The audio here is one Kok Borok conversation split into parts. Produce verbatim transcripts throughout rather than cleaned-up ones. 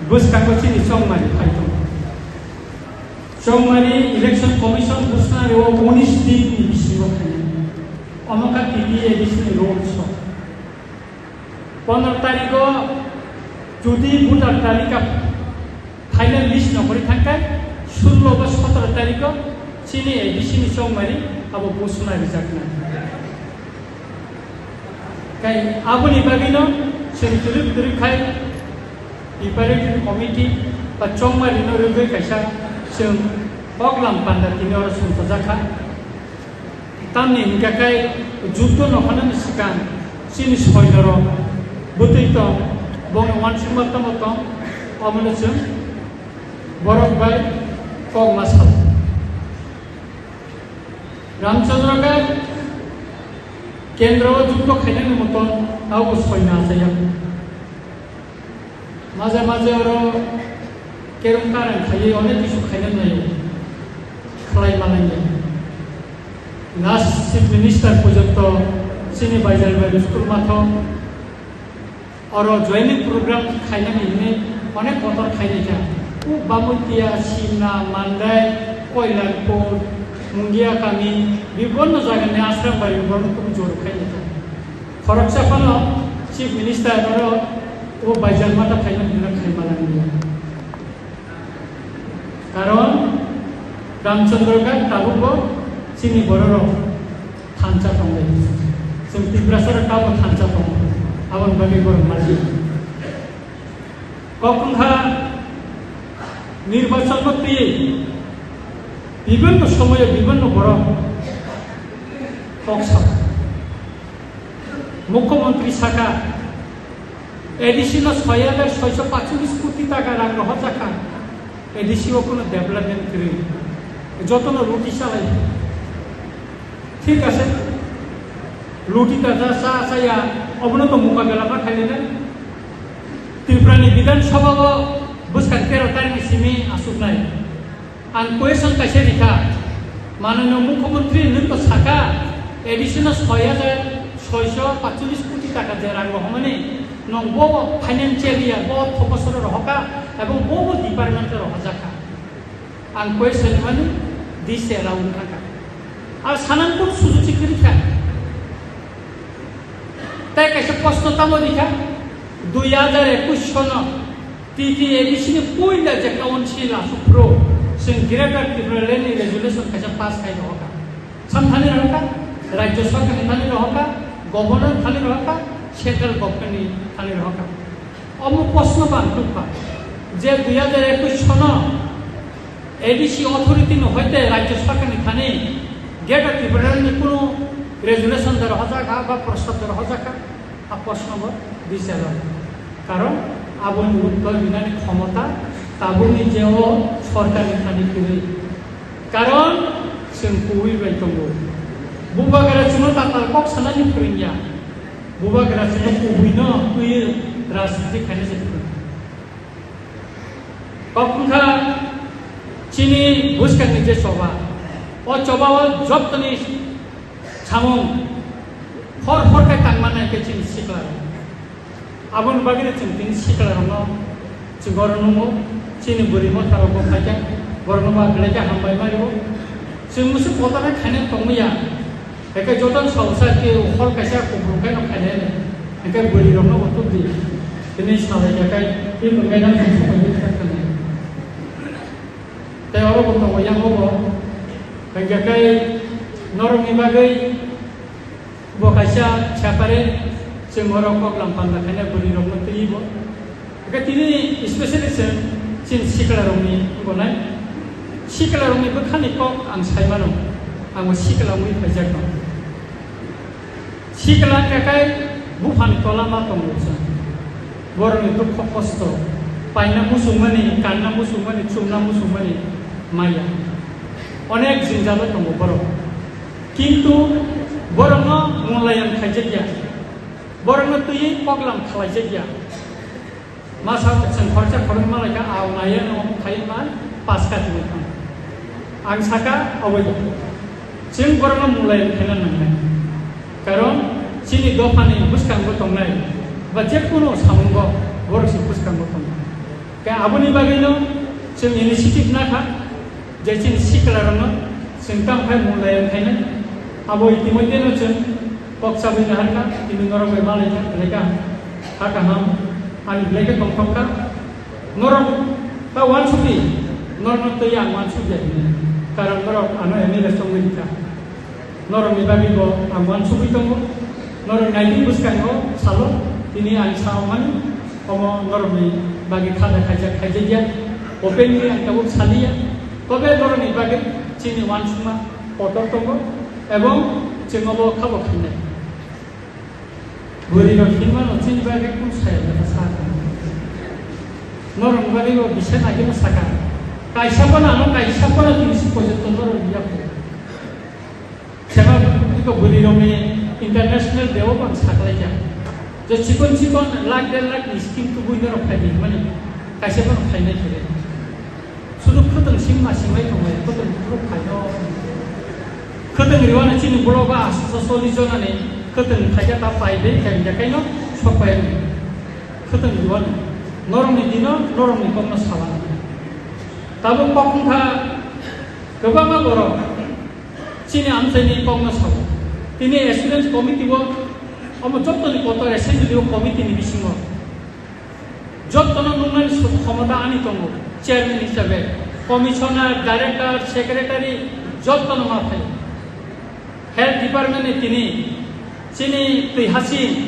Bwskango chini chongmari phai tongo. Chongmari Election Commission bwskango unis din ni bisingo khainai. Omo kha T T A D C ni rules o. Pondro tarikh o jodi voter talika final list no kori thangkhe, sullo ba sotoro tarikh o chini A D C ni chongmari abo bwsna rijaknai. Kai aboni bagwino chwng twrwk twrwk khai preparatory committee ba chongmarino rwgwi kaisa chwng koklam panda tini oro songchajakha. Tamni hwnkha khe juddo nokhanani swkang chini soinorok bwtwi tong, bongni uansukma tamo tong, omono chwng borok bai kokma sal. Ramchandra Ghat kendro o jukto khainani moton tabo soina achaiya. Maje maje oro kerong karang khaiwi onek kisu khaina nai khlai malaiya. Last Chief Minister porjonto chini Baijalbai school mathok. Oro joining program khainani hwnwi onek kotor khainai kha. O Bamutia, Simna, Mandai, Koilanpur, Mungia kami, bibonno jagani ashram bari borokno kubui joro khainai kha. Khoroksa phano Chief Minister oro o Baijalmata khainani hwnwi khaimalani. Karon Ramchandra Ghat tabukbo chini bororok thansa tonglai. Chwng Tiprasarok tabuk thansa tongo. Aboni bagwi borok mali. Kok wngkha nirbachonno twiwi bibinno somoyo bibinno borok kok saka. Mukhyamantri saka, A D C no soi hajar soiso paitsollis koti taka rang rohorjak kha, A D C o kuno development kwrwi, jotono luti salai. Thik ase, luti ta cha cha cha ya, obono to mukabela ma khainai. Tripura ni Bidhan Sabha o bwskang tero tarikh ni simi asuknai. Ang question kaisa rikha, mananiya mukhyamantri nwng to saka, A D C no soi hajar soiso paitsollis koti taka je rang rohormani, nwng bo financial year, bo ortho bosoro rohorkha, ebong bo bo department o rohorjakha. Ang question mani, this allow wngkha. Ar sanang kok sujuchi kwrwikha. Tai kaisa proshno tamo rikha, dui hajar ekush sono T T A D C ni puila je council asuk phuru chwng Greater Tipraland ni resolution kaisa pass khai rohorkha. Sam thani rohorkha, Rajya Sarkar ni thani rohorkha, Governor thani rohorkha, Central Government ni thani rohorkha. Omo proshno bang tukha je dui hajar ekush sono A D C authority no hoite Rajya Sarkar ni thani Greater Tipraland ni kunu resolution dara hojak ha ba prostab dara hojak ha, a proshno bo bichar o. Karon aboni uttor rinani khomota tabukni je o sorkar ni thani kwrwi. Karon chwng kubui bai tongo. Bubagra chwngno tatal kok sanani phwrwngya. Bubagra chwngno kubui no twi rajniti khaina se phwrwng. Kok wngkha chini bwskangni je choba, o choba o jottoni samung hor hor khe tangmani khe chini sikla rok. Aboni bagwino chwng tini sikla rokno chwng oro nungo, chini bwrwi motha rok bo phaikha, borokno ba belai khe hambai mani o. Chwng musu kotor khe khaina tongmaya. Hingke joto ni sabo sa ke hor kaisa kuphur khe no khainai. Hingke bwrwi rok no bo tubdi. Tini salai ya kai, tini hingke nang tong sabai khe khainai. Tei oro bo tongo yang bo. Hingke kai norok ni bagwi bo kaisa chapare chwng oro koklam panda khainai bwrwi rok no twi bo. Hingke tini specially chwng chini sikla rokni wngkha nai. Sikla rokni bwkhani kok ang sai mano. Ang bo sikla wngwi phaijak no. Sikla wngkha khe buphani tola ma tongo chwng. Borokni dukho kosto, paina muchungmani, kanna muchungmani, chumna muchungmani maya. Onek jinjalo tongo borok. Kintu borokno mulayan khaijakya. Borokno twiwi koklam khlaijakya. Masa chwng khoroksa khoroknwi malaikha, aw naiya no khai ma paska twi thang. Ang saka obo. Chwng borokno mulai khaina nangnai. Karon chini dophani bwskango tongnai ba jekunu samungo borok se bwskango tongnai. Khe aboni bagwino chwng initiative nakha je chini siklarokno chwng tamo khai mulayan khainai. Abo itimodhyeno chwng kok chabwi naharkha, tini norok bai malaikha, belai kaham, ha kaham, ani belai khe tongthokha. Norok ta uansukdi, norokno twi ang uansukya hwnwi. Karon norok ano M L A chongwi rikha. Norokni bagwi bo ang uansugwi tongo. Norok naidi bwskango salo, tini ang saomani omo norokni bagwi khada khaijak khaijakya. Openly ang tabuk saliya. Tobe norokni bagwi chini uansukma kotor tongo ebong chwng obo khabo khainai. Bwrwi rok hinmano chini bagwi kung saya kha sa. Norokni bagwi bo bisa nai khe sakha. Kaisa phano ano kaisa phano tini si porjonto norok yakho. Sema iko bwrwi rokni international day o bang saklaikha. Je chikon chikon lakh der lakh ni scheme tubui norok phai di mani. Kaisa phano phainai khe. Sudu khwtwng singma singmai tongo, khwtwng phuru phaino. Khwtwng riwano chini blogo aswk chollish jonani khwtwng phaikha ta pai de khe hingkhe kaino sok pai ani. Khwtwng riwano. Norokni dino, norokni kokno sawa. Tabuk kok wngkha kwbangma borok chini amchaini kokno sawa. Tini assurance committee o omo jottoni kotor assembly o committee ni bisingo. Jottono nuknani su-, khomota ani tongo, chairman hisabe, commissioner, director, secretary, jottono ma phai. Health department ni tini, chini twi hasi,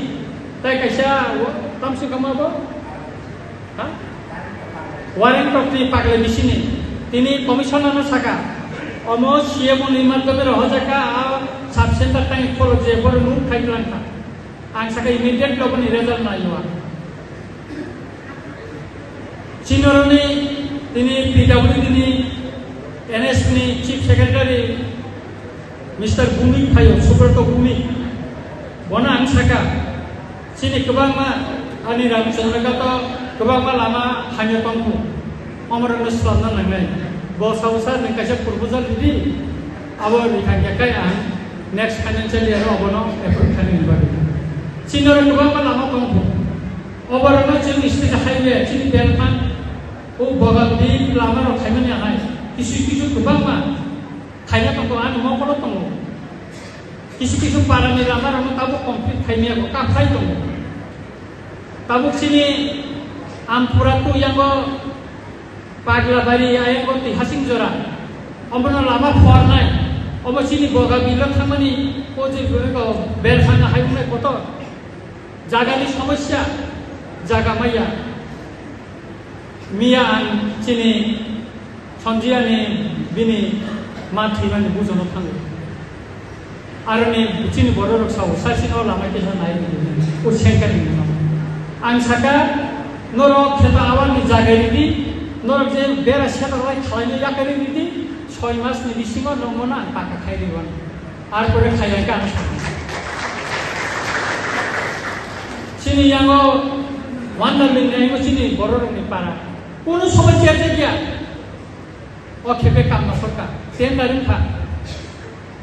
tai kaisa wa-, tamsi kama bo? Ha? Warren Cox ni pagle bisini, tini commissioner no saka, omo C M O ni madhyome rohojaka, a sub center tangi khoro je, boro nuk khai langkha. Ang saka immediate oboni result naiwa. Chinoroni tini P W D ni N S ni Chief Secretary Mister Bhumik phaio, Subrata Bhumik. Bono ang saka, chini kwbangma ani Ramchandra Ghat o kwbangma lama hamya tongkhu. Omorokno swlamna nangnai. Bo sabo sa nwng kaisa proposal ridi, abo rikha khe kai ang next financial year o abono approve khainani bagwi. Chini oro kwbangma lama tongkhu. Oborokno chwng state highway chini belphang o Bogabdi lama rok khaimani ahai kisu kisu kwbangma khaina tongkhu, ani mokolo tongo. Kisu kisu parani lama rokno tabuk complete khaimaya bo kaphai tongo. Tabuk chini Ampura tu yango Paglabari ayang twi hasing jora. Omono lama phuarnai. Omo chini Bogabdi lo thangmani o je ko belkhana hayungnai kotor. Jagani somosya, jaga maya. Miya ang chini Sanjiyani bini ma thwimani bujono thango. Aroni chini bororok sao, sasino lama kisa nai, o sengkar ni no. Ang saka, norok kheta awani jagai ridi, norok je bera seta lai khalai ni yakai ridi, soi mas ni bisingo nongmona ang paka khai riwan. Ar pore khai lai ka ang saka. Chini yango wanda lingna yango chini bororok ni para. Kuno sobai chair chair ya. O khepe kamma sorkar, tender wngkha.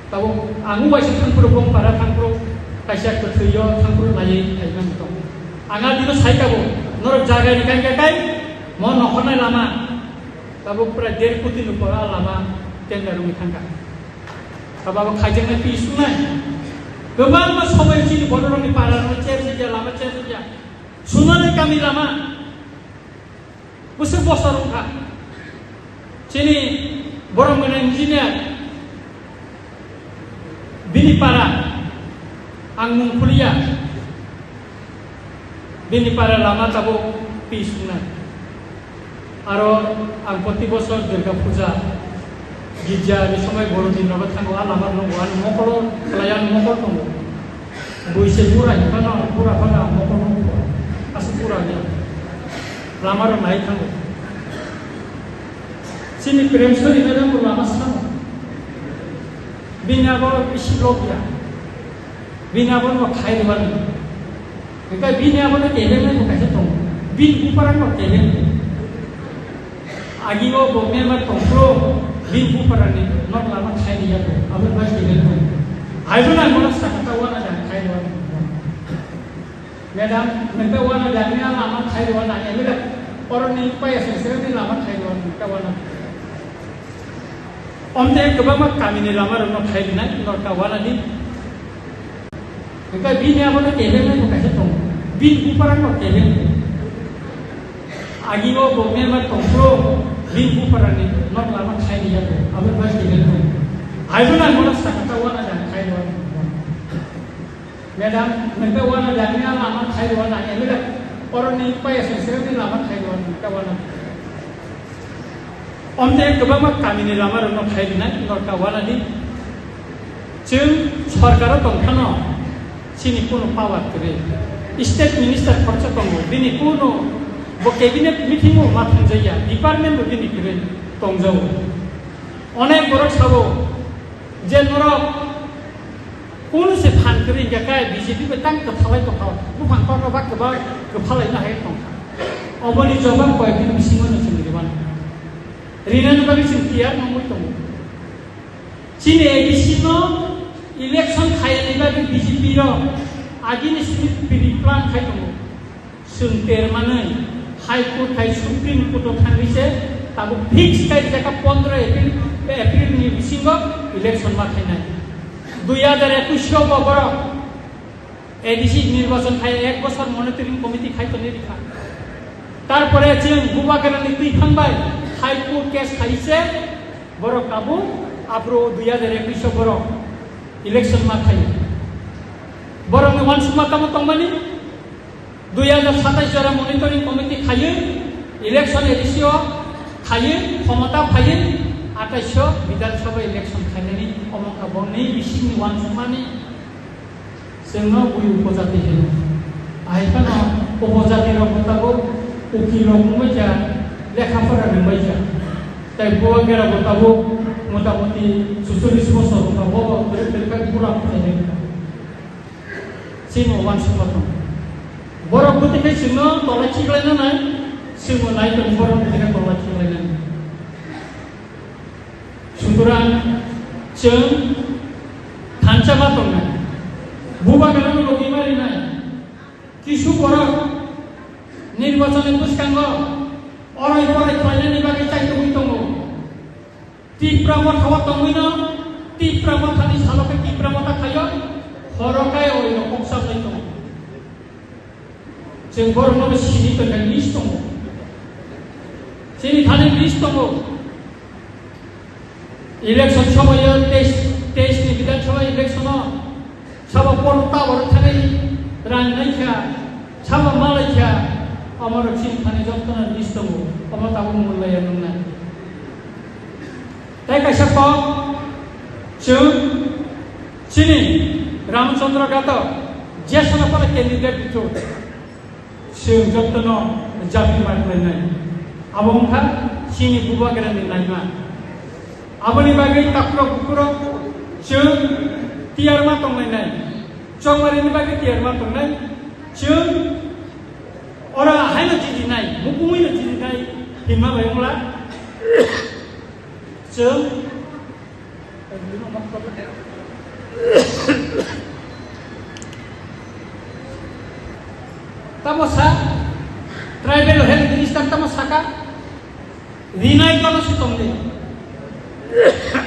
Tabuk ang waisa thangphuru Bongpara thangphuru, kaisa kwthwio thangphuru naiwi khaimani tong. Ang a dino sai tabuk, norok jaga ni kain kakai, mo nokhornai lama. Tabuk pura der koti ni pora lama tender wngwi thangkha. Tabuk khaijak nai twi sunai. Kwbangma somoi chini bororokni para rokni cher se ya, lama cher se ya. Sunani kami lama. Bwswk bosor wngkha. Chini borok mwnai engineer, bini para, ang mung khuliya, bini para lama tabuk pi sungna. Aro ang proti bosor Durga Puja, Girja ni somoi borok din rogo thango, a lama rwngo, ani mokolo, khlai ani mokol tongo. Bui se bura hinphano, bura phano ang mokol nukho. Aswk bura ya. Lama rok nai thango. Chini Prem Sori madam bo lama sano. Bini abo bisi lobya. Bini abo no khai rwani. Hingke bini abo no kebeng nai bo kaisa tongo. Bini bupara no kebeng. Agi o bo member tongphuru bini bupara ni nok lama khai ni yago. Abo bai kebeng tongo. Aibo na bono sakha ta wana jang khai rwani. Madam, nokta wana jang ni lama khai rwani. Emi da Oroni paya sengsengrokni lama khairwani kawana. Omte kwbangma kamini lamarokno khairwnai norka wanani. Hwnkhe bini abono kebengnaino kaisa tongo. Bini buparano kebeng. Agibo bo Myanmar tongphuru bini buparani nok lama khairiya bo. Aboni bai kebeng tongo. Haibo nang bono sakha ta wana jang khairwani. Madam, nokta wana jangni lama khairwani, emila oroni paya sengsengrokni lama khairwani, nokta wana. Omte kwbangma kamini lamarokno khairwnai norka wanani. Chwng sorkaro tongphano chini kuno power kwrwi. State minister khoroksa tongo, bini kuno bo cabinet meeting-o ma thangjakya, department bo bini kwrwi tongjao. Onek borok sabo je norok Kunu se phan kwrwi hwnkhe kai B J P bai tang kwphalai tongkha, buphang kokno ba kwbang kwphalaina hai tongkha. Oboni jobab koyekdin bisingo no chwng rwmani. Rinani bagwi chwng tiyar nongwi tongo. Chini A D C no election khayani bagwi B J P rok agini simi pre-plan khai tongo. Chwng termanwi High Court hai Supreme Court o thangwi se tabuk fix khaijak kha pondro April, April ni bisingo election ma khainai. Dui hajar ekwis o bo borok A D C nirbachon khai ek bosor monitoring committee khai tonwi rikha. Tarpore chwng Bubagrani twiphang bai High Court case khai se borok tabuk aphuru dui hajar ekwis o borok election ma khai. Borokni uansukma tamo tongmani? Dui hajar satais jora monitoring committee khaiwi, election A D C o khaiwi, khomota phaiwi, atais o Bidhan Sabha election khainani omo wngkha bongni bisingni uansukmani. Chwngno bui upojati hino. Ahai phano upojati rok bo tabuk ukil rok wngbaikha, lekha pora rwngbaikha. Tai Bubagra bo tabuk motamuti sucholish bosor wngkha, bo bo kwrwi kwrwi khe bura phai rwngkha. Chini uansukma tongo. Borok bwtwi khe chwngno tolai khiklaina nai, chwngno nai tongo borok bwtwi khe tolai khiklaina nai. Sutorang chwng thansa ma tongnai. Bubagrano logi ma rinai. Kisu borok nirbachonni bwskango orai borai khlainani bagwi chaitugwi tongo. Tipra Motha o tongwino, Tipra Mothani salo khe Tipra Motha khaio, horo khe oino kok saplai tongo. Chwng borokno bo sini tongkha list tongo. Chini thani list tongo. Election somoyo teis, teis ni Bidhan Sabha election o Sabo por tower thani rang nai kha, sabo malai kha, amoro chini thani jotono list tongo, omo tabuk mul laiya nung nai. Tai kaisa kok, chwng chini Ramchandra Gato, je sana pala candidate bithok. Chwng jotono japi ma khlainai. Abo wngkha chini Bubagrani naima. Aboni bagwi takhurok bukhurok chwng tiyar ma tonglainai. Chongmarini bagwi tiyar ma tongnai. Chwng ora haino jidinai, mukungwino jidinai hinma bai wngla. Chwng Tamo sa, tribal health minister tamo saka, rinai dolo se tongdi,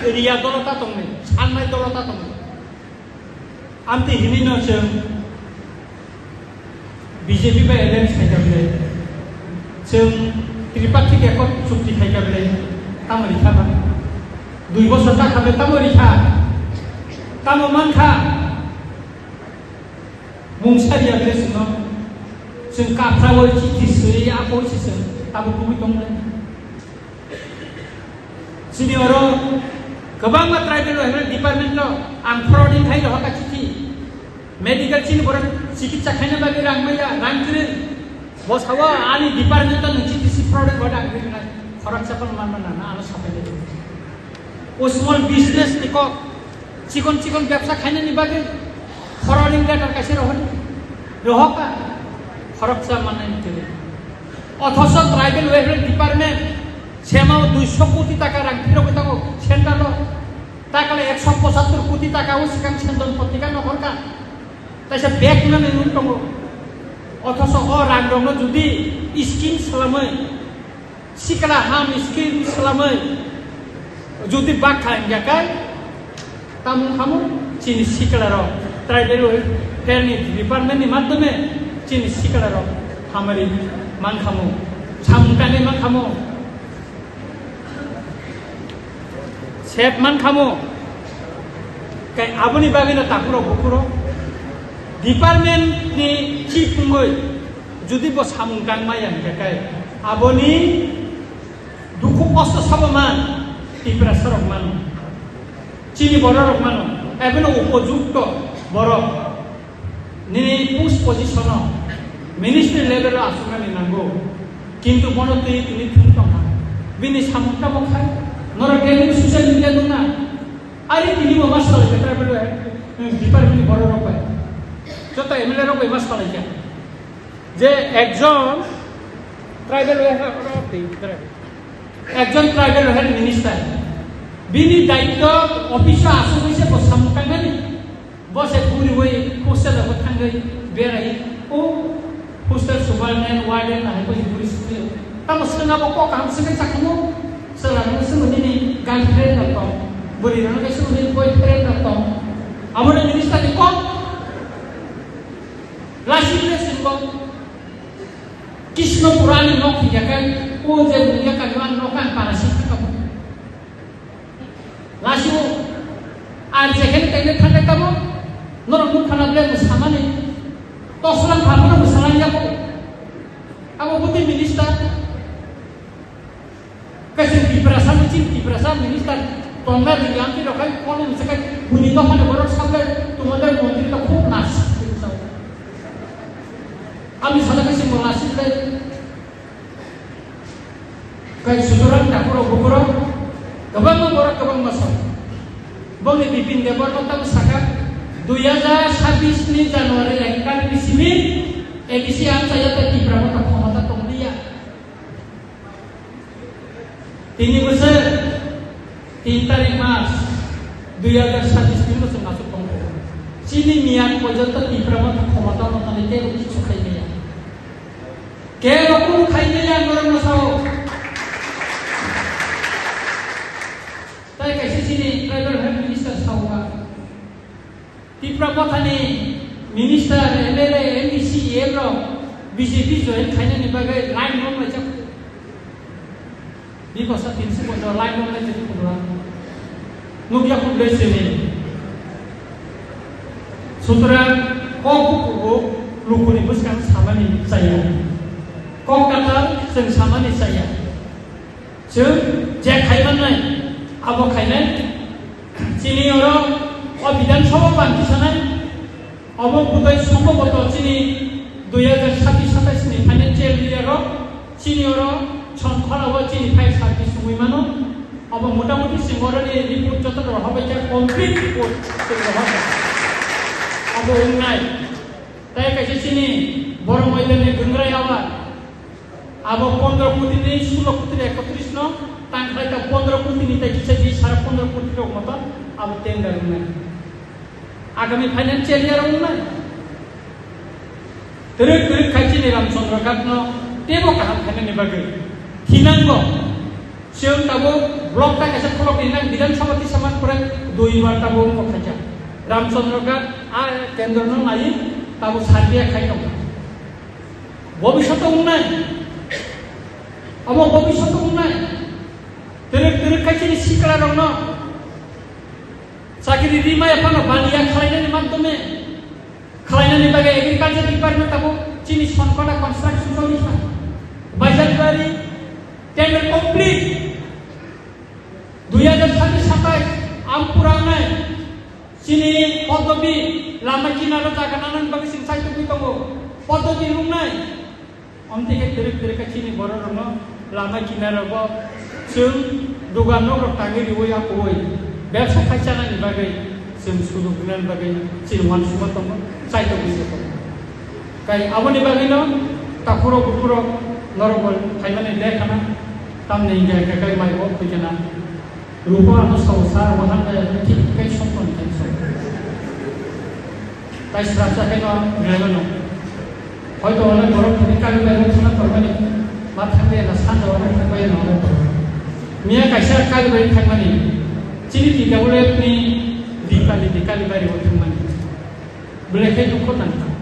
riya dolo ta tongdi, sannai dolo ta tongdi. Amti hini no chwng B J P bai alliance khaikha bwle, chwng Tripartite Accord chukti khaikha bwle, tamo rikha ba? Dui bosor ta kha bwle, tamo rikha? Tamo mankha? Mungsa riya bwle chwngno, chwng kaphraui chithi swiwi akhoi se chwng tamo kubui tongnai. Chini oro kwbangma tribal welfare department no ang forwarding khai rohorkha chithi. Medical chini borok chikitsa khaina bagwi rang maya, rang kwrwi. Bo sao ani department no nung chithi si forwarding order ang kwrwi rwnai. Khoroksa phano manma nana ano sapai de. O small business ni kok, chikon chikon bebsa khainani bagwi forwarding letter kaisa rohor, rohorkha, khoroksa mannani kwrwi. Othocho tribal welfare department sema o duiso koti taka rang phirogwi tongo central o, takale ekso pochattor koti taka o sikang Sendon Potrika no horkha, kaisa bag nani nung tongo. Othoso o rang rokno judi scheme swlamwi, sikla ham scheme swlamwi judi bak kha wngya khe, tamo khamu chini sikla rok tribal welfare ni department ni madhyome chini sikla rok hamari man khamu, samung tanwi man khamu. Sep man khamu. Kai aboni bagwi no takhurok bukhurok department ni chief wngwi judi bo samung tang maya hwnkhe kai aboni dukhu kosto sabo man Tiprasa rok mano. Chini borok rok mano. Ebono upojukto borok. Nini post position o ministry level o aswknani nango, kintu bono twi tini thung tongkha, bini samung tamo khai, norok daily social media nukna, ari tini bo ma salai kha tribal, eh, department ni borok rok bai, joto M L A rok bai ma salai kha, je ekjon tribal welfare, ekjon tribal welfare minister, bini daitto office o aswk se bo samung tangnani. Bo se puriwi hostel rogo thangwi berai, o hostel superintendent, warden na hai bui buri sukliyo. Tamo swkang abo kok kaham swkang chakhumu, chwla rokno swngwi nini girlfriend rok tong, bwrwi rokno khe swngwi nini boyfriend rok tong. Abo no minister ni kok. Lasi le swngbo Krishna Purani nok hingya khe, o je nungya khe nok ang para sik khamu. Lasi o, ar jekhene tengde thangde tamo, norok nukha na ble mwsamani, toslang phaphano mwsalang yago. Abo bwtwi minister, kaisa Tiprasa, chini Tiprasa minister, tongna ringyang ki rokai kono mwsakai, huni dophani borok sabai, tumandai montri to khub nas. Ami sana kaisa mwlasi ble, Kai sutorang takhurok bukhurok kwbangma borok kwbangma song. Bongni Bipin Debbarma tamo saka, dui hajar sabis ni January ektal ni simi A D C amchaya tei Tipra Motha khomota tongliya. Tini bwswk tin tarik mas dui hajar sabis ni bwswk aswk tongkha. Chini miyat porjonto Tipra Motha khomota no thani tei kichu khaimaya. Kebo kunu khaimaya norokno sao. Tai kaisa chini tribal health minister sao ba. Tipra Mothani minister, M L A, M D C, M rok B J P join khainani bagwi line rok laijak. Bikosa tinsi bochor lai nongnai chini khumla. Nukya khumle sini. Sutrang kok bukugo lukuni bwskang samani chaya. Kok katal chwng samani chaya. Chwng je khaimannai, abo khainai. Chini oro o Bidhan Sabha bangti sanai. Obo budai sombhoboto chini dui hajar sabis satais ni financial year o chini oro Chonkhora o chini file submit songwi mano. Obo motamuti chwng oro ni report joto rok hobai khe complete report chwng rok hobai. Obo wngnai. Tai kaisa chini Borok Moidan ni Gungrai Awar. Abo pondro koti ni sulo koti ni ekotris no tangkhlai ta pondro koti ni tai kisa di sara pondro koti rok moto abo tender wngnai. Agami financial year wngnai. Twrwk twrwk khai chini Ramchandra Ghat no tebo kaham khainani bagwi thinango. Chwng tabuk block ta kaisa khulok rinai Bidhan Sabha tisa man pore dui bar tabuk wngkha khaikha. Ramchandra Ghat a kendro no nai tabuk sarbiya khai tongkha. Bobishoto wngnai. Abo bobishoto wngnai. Twrwk twrwk khai chini sikla rokno chakri rimaya phano baniya khalainani madhyome khalainani bagwi agriculture department tabuk chini Sonkona construction choli kha. Baijak bari tender complete. Dui hajar sabis satais am pura wngnai. Chini Podobi lama kinaro jaga nanani bagwi chwng saitugwi tongo. Podobi wngnai. Omtwi khe twrwk twrwk khe chini borok rokno lama kinaro bo chwng dugan nok rok tangwi riwi akuwi bebsa khai chanani bagwi chwng sujuk rinani bagwi chini uansukma tongo, saitugwi se tongo. Kai aboni bagwino takhurok bukhurok norok bo phaimani le khana tamni hingkhe kai mai bo phuikhe na. Rupa ano sao sa wahan kaya thik kai songkon kai sao. Tai srapsa khe no relo no. Hoito onek borok tini Kalibai rok thangna tormani, ma thangbai na sanja onek thangbai na onek borok. Miya kaisa Kalibai thangmani, chini T W F ni Dipali di Kalibai rok thangmani. Belai khe dukho nangkha.